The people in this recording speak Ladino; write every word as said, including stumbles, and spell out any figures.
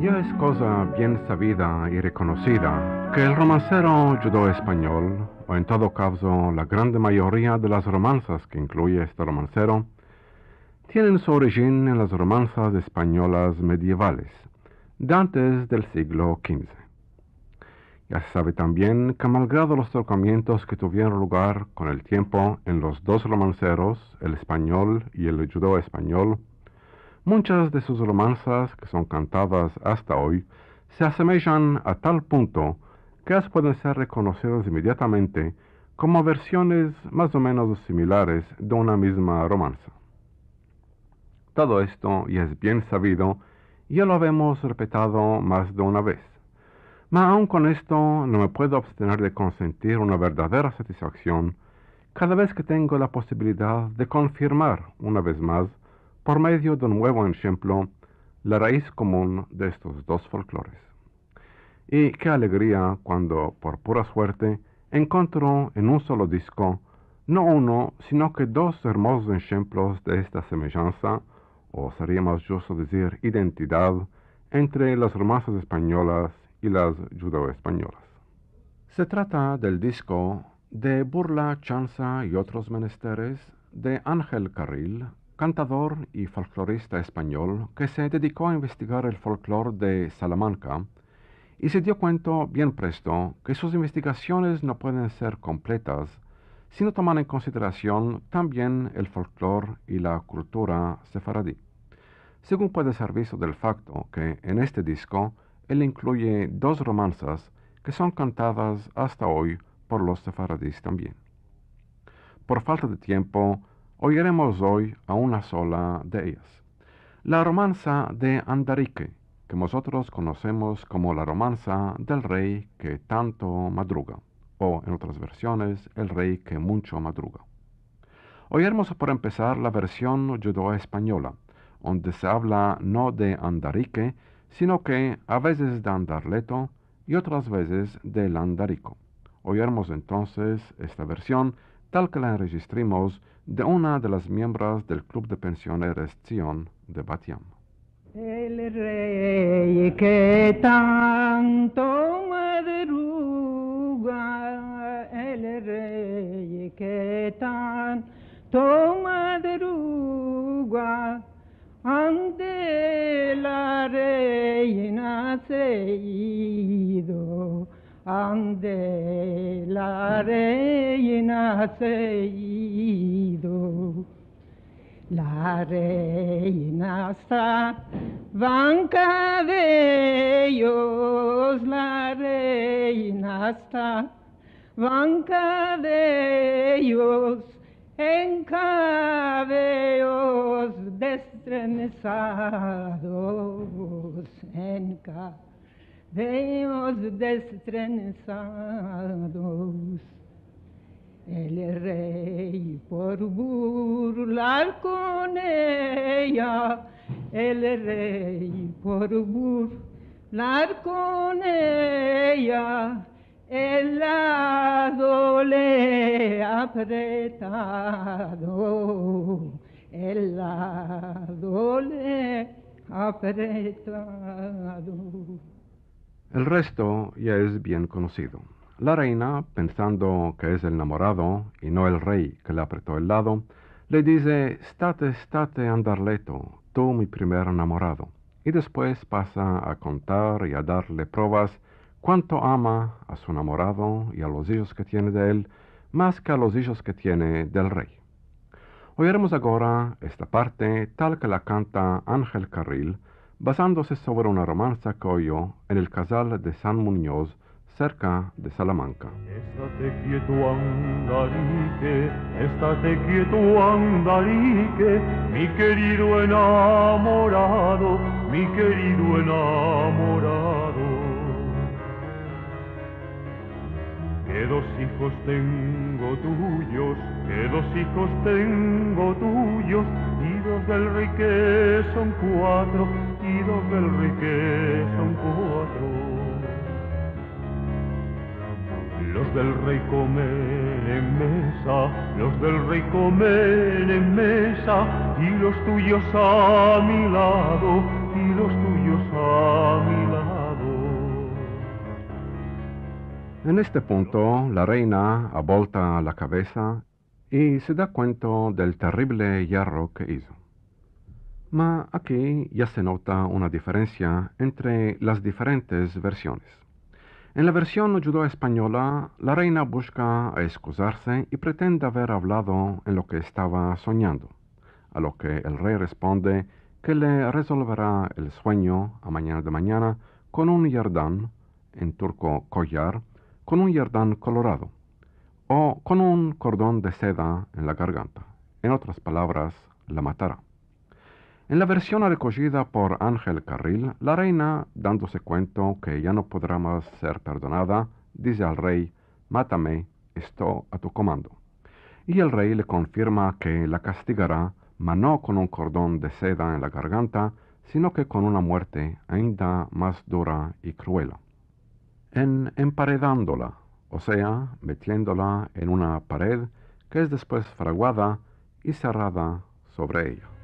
Ya es koza bien savida i rekonosida ke el romansero djudeo-espanyol, o en todo kavzo la grande mayoria de las romansas ke inkluye este romansero, tienen su orijin en las romansas espanyolas medievales, de antes del siglo kinze. Ya se save tambien ke, malgrado los trokamientos ke tuvieron lugar kon el tiempo en los dos romanseros, el espanyol i el djudeo-espanyol, munchas de sus romansas ke son kantadas asta oy se asemejan a tal punto ke ellas pueden ser rekonosidas inmediatamente komo versiones mas o menos similares de una mizma romansa. Todo esto ya es bien savido, ya lo avemos repetado mas de una vez. Ma aun kon esto, no me puedo abstener de konsentir una verdadera satisfaksion kada vez ke tengo la posibilidad de konfirmar una vez mas, por medio de un muevo enshemplo, la raiz komun de estos dos folklores. I ke alegria kuando, por pura suerte, enkontro en un solo disko no uno, sino ke dos ermozos enshemplos de esta semejansa, o seria mas djusto dizir identidad, entre las romansas espanyolas i las djudeo-espanyolas. Se trata del disko De burla, chansa i otros menesteres, de Angel Carril, kantador i folklorista espanyol ke se dediko a investigar el folklor de Salamanka i se dio kuenta bien presto ke sus investigasiones no pueden ser kompletas si no toman en konsiderasion tambien el folklor i la kultura sefaradi. Segun puede ser visto del fakto ke en este disko el inkluye dos romansas ke son kantadas asta oy por los sefaradis tambien. Por falta de tiempo, oyeremos oy a una sola de eyas. La romansa de Andarike, ke mozotros konosemos komo la romansa del rey ke tanto madruga, o, en otras versiones, el rey ke muncho madruga. Oyeremos por empesar la version djudeo-espanyola, onde se avla no de Andarike, sino ke a vezes de Andarleto i otras vezes del Andariko. Oyeremos entonses esta version tal ke la enrejistrimos de una de las miembras del Klub de Pensioneres Tzion de Bat Yam. El rey ke tanto madruga, el rey ke tanto madruga, ande la reina se ha ido, ande la reina se ha ido. La reina esta blanka de eyos, la reina esta blanka de eyos, en kabeyos destrensados, en kabeyos destrensados. El rey por burlar kon eya, el rey por burlar kon eya, el lado le ha apretado, el lado le ha apretado. El resto ya es bien konosido. La reina, pensando ke es el namorado i no el rey ke le apreto el lado, le dize: "State, state, Andarleto, tu mi primer namorado". I despues pasa a kontar i a darle provas kuanto ama a su namorado i a los ijos ke tiene de el, mas ke a los ijos ke tiene del rey. Oyeremos agora esta parte tal ke la kanta Angel Carril, bazandose sovre una romansa ke oyo en el kazal de San Munyoz, serka de Salamanka. Estate kieto, Andarike, estate kieto, Andarike, mi kerido enamorado, mi kerido enamorado. Ke dos ijos tengo tuyos, ke dos ijos tengo tuyos, ijos del rey ke son kuatro, ijos del rey ke son kuatro. Los del rey komen en mesa, los del rey komen en mesa, i los tuyos a mi lado, i los tuyos a mi lado. En este punto, la reina abolta la kavesa i se da kuenta del terrible yerro ke izo. Ma aki ya se nota una diferensia entre las diferentes versiones. En la version djudo-espanyola, la reina bushka a eskuzarse i pretende aver avlado en lo ke estava sonyando, a lo ke el rey responde ke le rezolvera el suenyo a manyana de manyana kon un yerdan, en turko koyar, kon un yerdan kolorado, o kon un kordon de seda en la garganta. En otras palavras, la matara. En la version rekojida por Angel Carril, la reina, dandose kuenta ke ya no podra mas ser perdonada, dize al rey: "Matame, esto a tu komando." I el rey le konfirma ke la kastigara, ma no kon un kordon de seda en la garganta, sino ke kon una muerte ainda mas dura i kruela. En emparedandola, o sea, metiendola en una pared ke es despues fraguada i serrada sovre eya.